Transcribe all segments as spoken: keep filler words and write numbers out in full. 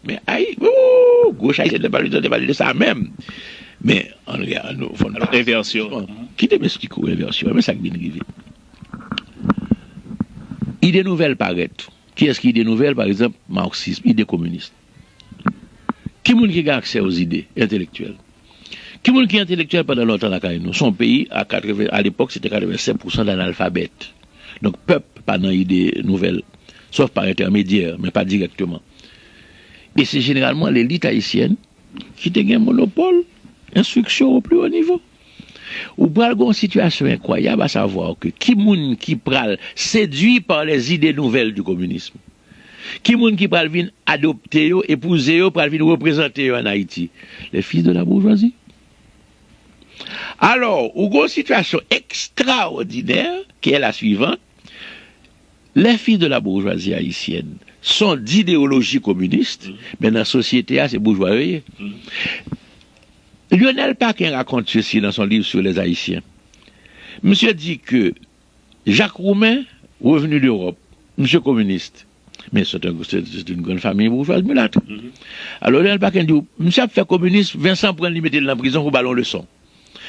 Men ay, wou, goch ayisyèn te pale, te pale de sa menm. Men, ann, ann, nou, fò n pa. Envèsyon. Kite m esplike w envèsyon. Men sa k vin rive. Ide nouvèl parèt. Kiyès ki ide nouvèl? Pa egzanp, marksism, ide kominis. Ki moun ki gen aksè o zide entelektyèl? Ki moun ki entelektyèl pandan lontan lakay nou? Se yon peyi a katreven, a lepòk, se te katrevensenk pousan d analfabèt. Donk, pèp pa nan ide nouvèl, sòf pa entèmedyè, men pa dirèkteman. E se jeneralman lelit ayisyèn ki te gen monopòl enstriksyon o pli wo nivo. Ou pral gen yon sitiyasyon enkwayab, a savwa ke ki moun ki pral sedui pa lèzide nouvèl di kominism? Ki moun ki pral vin adopte yo, epouze yo, pral vin reprezante yo ann Ayiti? Les fils de la bourgeoisie. Alò, ou gen yon sitiyasyon ekstraòdinè, ki è la suivante. Les fils de la bourgeoisie haïtienne sont d'idéologie communiste, men nan sosyete a, se boujwa yo ye. Lionel Paquin raconte ceci dans son livre sur les Haïtiens. Misye di ke Jacques Roumain, revenu d'Europe, misye kominis. Men se te, se te yon grann fanmi boujwa milat. Alò, Lionel Paquin di w, misye ap fè kominis, Vincent pran l, li mete l nan prizon pou ba l yon leson.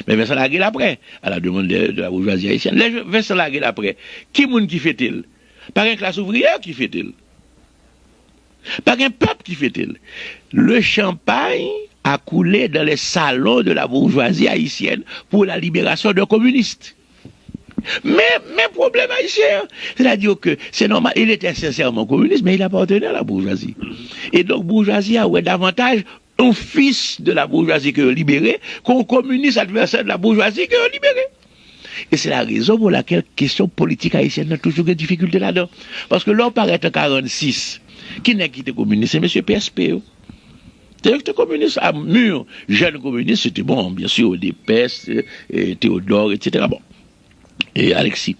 Men Vincent lage l aprè, à la demande de, de la bourgeoisie haïtienne. Lè Vincent lage l aprè, ki moun ki fete l? Pa gen klas ouvriyè ki fete l. Pa gen pèp ki fete l. Le champagne a coulé dans les salons de la bourgeoisie haïtienne pour la libération d'un communiste. Men, men pwoblèm ayisyen an, c'est-à-dire que c'est normal, il était sincèrement communiste, mais il appartenait à la bourgeoisie. E donk, boujwazi a wè davantaj yon fils de la bourgeoisie ke yo libere, ke yon kominis advèsè de la bourgeoisie ke yo libere. E se la rezon pou lakèl kesyon politik ayisyèn nan toujou gen difikilte ladan. Paske lè w parèt an karannsis, ki nèg ki te kominis? Se mesye P S P yo. Se yo ki te kominis a mur. Jèn kominis, se te bon, byen si, Depès, e, e, Teyodò, etsetera. Bon. E Alexis.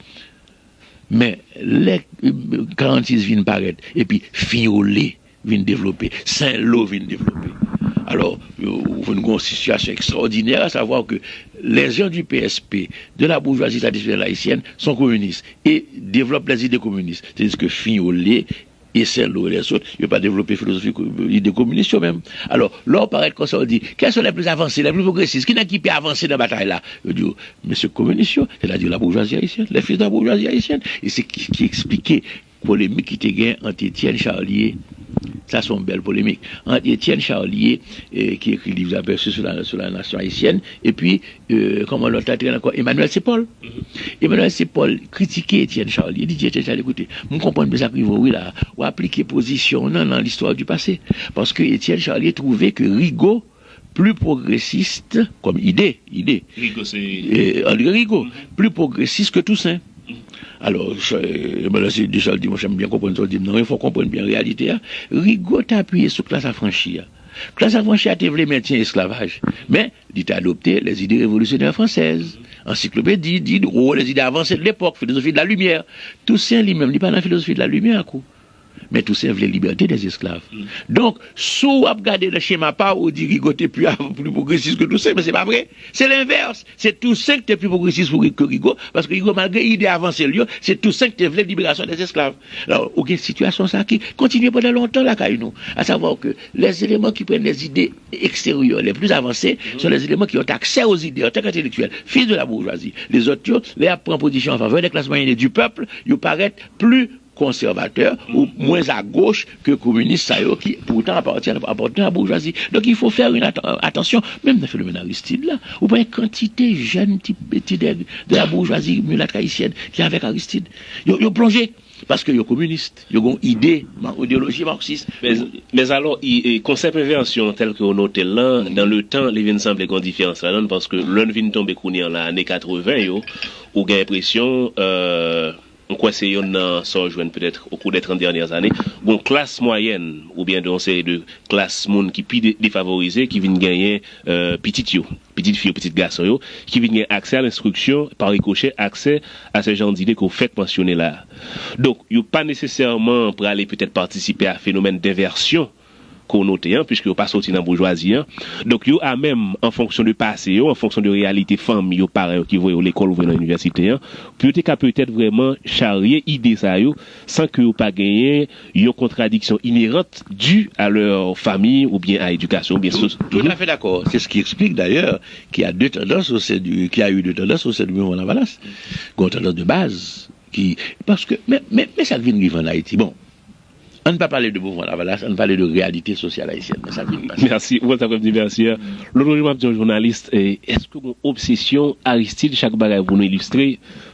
Men, lè, e, karannsis vin parèt, epi Fiyole vin devlope, Senlo vin devlope. Alò, yo, ou vin gen yon sitiyasyon ekstraòdinè, a savwa ke les gens du P S P, de la bourgeoisie traditionnelle haïtienne, sont communistes et développent les idées communistes. Tandis que Fiyole e Senlo e lèzòt, yo pa devlope filozofi ko-, ide kominis yo menm. Alò, lè w parèt konsa, w di, quels sont les plus avancés, les plus progressistes? Ki nèg ki pi avanse nan batay la? Yo di w, mesye kominis yo, c'est-à-dire la bourgeoisie haïtienne, les fils de la bourgeoisie haïtienne. E se ki, ki eksplike polemik ki te gen ant Etienne Charlier. Sa se yon bèl polemik. Ant Etienne Charlier, eh, ki ekri liv Aperçu sur la, sur la nation haïtienne, epi, eh, kòman lòt la te rele ankò, Emmanuel Sepol. Emmanuel Sepol kritike Etienne Charlier. Li di Etienne Charlier, koute, m konprann byen sa k rive w wi la. W aplike pozisyon w nan, nan l'histoire du passé. Paske Etienne Charlier twouve ke Rigaud pli pwogresis kòm ide, ide. Rigaud, se eh, André Rigaud, pli pwogresis ke Toussaint. Alò, eh, Emmanuel Deschamps di, monchè, m byen konprann sa w di m nan, wi, fò w konprann byen reyalite a. Rigaud te apiye sou klas afranchi a. Klas afranchi a te vle mentyen esklavaj, men li te adopte les idées révolutionnaires françaises. Ansiklopedi, Diderot, les idées avancées de l'époque, philosophie de la lumière. Toussaint li menm, li pa nan filozofi de la lumière, kou. Men Toussaint vle libète dèz esklav. Donk, si w ap gade nan chema pa w, ou di Rigaud te pi av-, pli pwogresis ke Toussaint, men se pa vre. Se lenvès. Se Toussaint ki te pi pwogresis pou Ri-, ke Rigaud, paske Rigaud, malgre ide avanse l yo, se Toussaint ki te vle liberasyon dèz esklav. Alò, ou gen sitiyasyon sa ki kontinye pandan lontan lakay nou. À savoir que les éléments qui prennent les idées extérieures les plus avancées sont les éléments qui ont accès aux idées en tant qu'intellectuels, fils de la bourgeoisie. Lezòt yo, lè y ap pran pozisyon an favè de klas mwayèn e du pèp, yo parèt pli konsèvatè ou mwens a goch ke kominis sa yo ki poutan apatyen, apatyen a boujwazi. Donk, il faut faire une atten-, attention, menm nan fenomèn Aristide la, ou pa gen kantite jèn ti, ti de, de la bourgeoisie mulatte haïtienne ki avèk Aristide. Yo, yo plonje, paske yo kominis, yo gen ide, ma-, ideyoloji maksis. Men, men alò, i, e, konsèp envèsyon tèl ke w note l lan, dans le temps, li vin sanble gen diferans ladan l, paske lè n vin tonbe kounye a nan ane katreven yo, ou gen enpresyon, euh, m kwè se yonn nan sa w jwenn petèt au cours des trente dernières années, gon klas mwayèn oubyen de yon seri de klas moun ki pi de-, defavorize ki vin genyen, euh, pitit yo, pitit fi yo, pitit gason yo, ki vin gen aksè a lenstriksyon, pa rikochè, aksè a se jan dide ke w fèk mansyone la a. Donk, yo pa nesesèman prale petèt patisipe a fenomèn denvèsyon konote an, piske yo pa soti nan boujwazi an. Donk, yo amenm, an fonksyon de pase yo, an fonksyon de reyalite fanmi yo, paran yo ki voye yo lekòl oubyen nan inivèsite an, pou yo te ka petèt vrèman charye ide sa yo, san ke yo pa genyen yon kontradiksyon inhérente due à leur famille oubyen à éducation, oubyen Tout, sou tout à fait d'accord. C'est ce qui explique d'ailleurs qu'il y a deux tendances au sein du, qu'il y a eu deux tendances au sein du mouvement Lavalas. Une tendance de base qui, parce que, mais, mais, mais ça vient arriver en Haïti. Bon, on ne pas parler de mouvement Lavalas, on ne parle de réalité sociale haïtienne. Mais ça vient passer. Mèsi. Ou konn sa k fè m di mèsi a? Lòt jou m ap di yon jounalis, eh, èske gen yon obsesyon Aristide, chak bagay pou nou ilistre,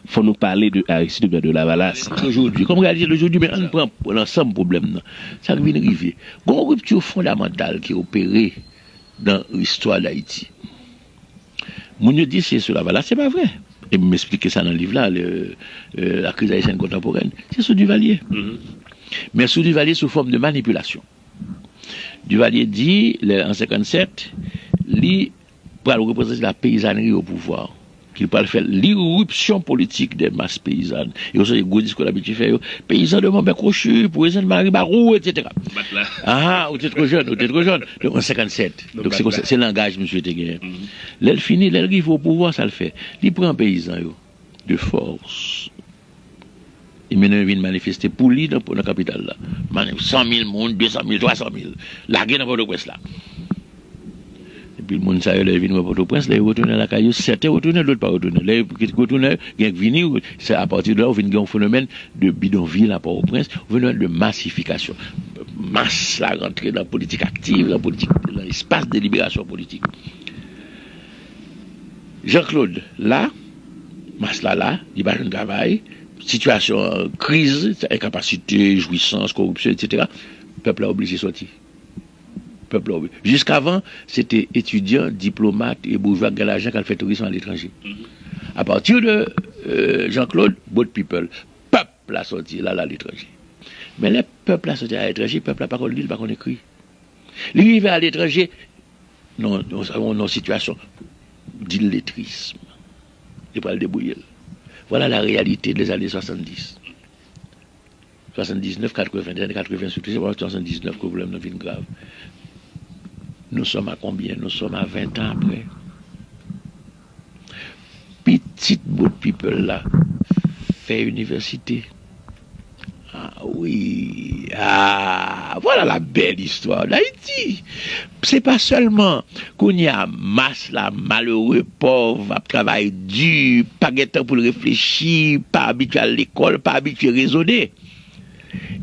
fò nou pale de Aristide oubyen de Lavalas. Aujourd'hui, comme réalité d'aujourd'hui, men ann pran pou lansanm pwoblèm nan. Sa k vin rive. Gon ripti fondamantal ki opere nan istwa Dayiti. Moun yo di se sou Lavalas, se pa vre. E m eksplike sa nan liv la, le, euh, La crise haïtienne contemporaine. Se sou Duvalier. Men sou Duvalier sou fòm de manipilasyon. Duvalier di, lè, an senkannsèt, li pral reprezante la peyizanri o pouvwa, ki pral fè l'irruption politique des masses paysannes. E w sonje gwo diskou l abitye fè yo, peyizan de Monbè Kwochi, peyizan de Maribarou, et cetera. Bat la. Ah, ou te twò jèn, ou te twò jèn. Donk, an senkannsèt. Donk, se konsa, se langaj misye te genyen. Lè l fini, lè l rive o pouvwa, sa l fè? Li pran peyizan yo, de fòs. E mennen yo vin manifeste pou li nan, nan kapital la. Mani-, san mil moun, de san mil, twa san mil. Lage nan Pòtoprens la. Epi moun sa yo, lè yo vin wè Pòtoprens, lè yo retounen lakay yo, sèten retounen, lòt pa retounen. Lè yo retounen, gen k vini, se apati de la, ou vin gen yon fenomèn de bidonvil a Pòtoprens, yon fenomèn de masifikasyon. Mas la rantre nan politik aktiv, nan politik, nan espas deliberasyon politik. Jean Claude la, mas la la, li pa jwenn travay, sitiyasyon kriz, enkapasite, jwisans, koripsyon, et cetera. Pèp la oblije sòti. Pèp la oblije. Jiskavan, se te etidyan, diplomat e boujwa k gen lajan k al fè tourism aletranje. Apati de, euh, Jean Claude, boat people, pèp la sòti, l al aletranje. Men lè pèp la sòti aletranje, pèp la pa konn li, li pa konn ekri. Li rive aletranje, nan, nan, nan yon sitiyasyon d'iletrism. Li pral debouye l. Voilà la réalité des années soixante-dix. Soixante-dix-neuf, quatre-vingts, ane quatre-vingts sitou, se pa soixante-dix-neuf ke pwoblèm nan vin grav. Nous sommes à combien? Nous sommes à vingt ans après. Pitit boat people la fè inivèsite. Ah wi. Ah, voilà la belle histoire d'Haïti. Se pa sèlman kounye a mas la, malere, pòv, ap travay di, pa gen tan pou l reflechi, pa abitye al lekòl, pa abitye rezone.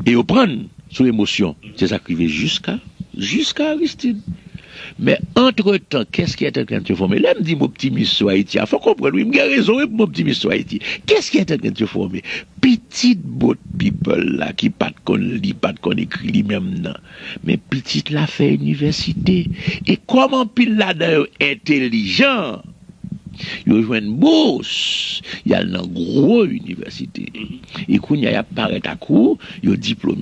E yo pran sou emosyon. Se sa k rive jiska, jiska Aristide. Men antretan, qu'est-ce qui est en train de se former? Lè m di m optimis sou Ayiti a, fò w konprann, wi, m gen rezon, wi, pou m optimis sou Ayiti. Qu'est-ce qui est en train de se former? Pitit boat people la ki pa t konn li, pa t konn ekri li menm nan. Men pitit la fè inivèsite. E kòm anpil ladan yo entelijan, yo jwenn bous, y al nan gwo inivèsite. E kounye a, y ap parèt ak ou, yo diplome.